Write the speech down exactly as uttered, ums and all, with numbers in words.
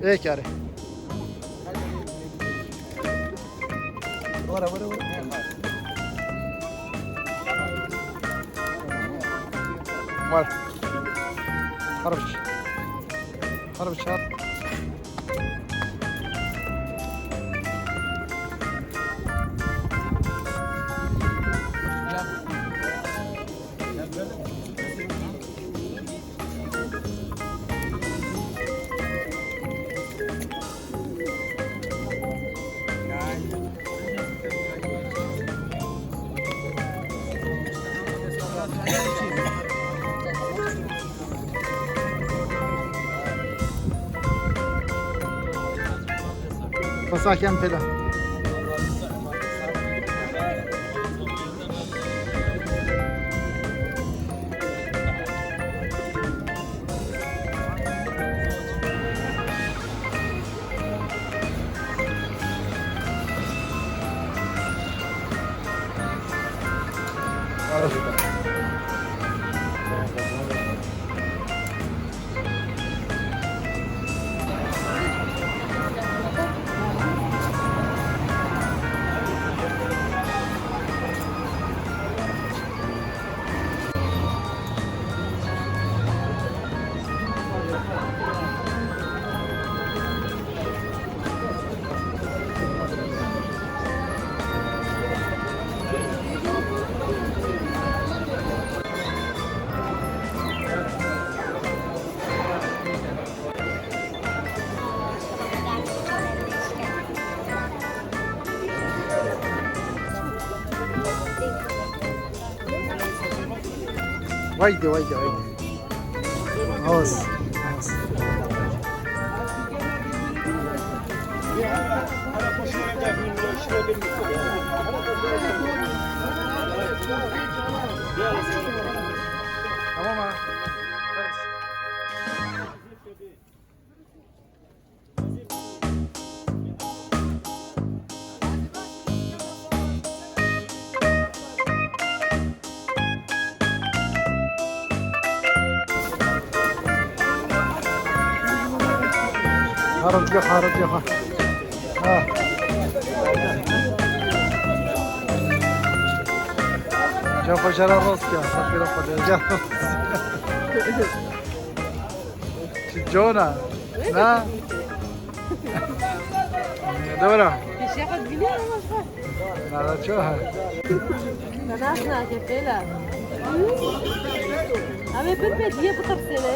Ê karê. Were, were, were. Were. Harbiç. Harbiç, har- Xwesa kem pêda. Haydi, haydi, haydi. Havas, havas. Tamam ha. Haricî, haricî, ha. Ha. Can xwe jara rast ya, xwe jara rast. Çi cona? Na? Dora. Pêşiya xwe dibînî ama xwe. Na, na, ço he? Na, nas nake, fêla. Em ê bin pê diye biqirsêne.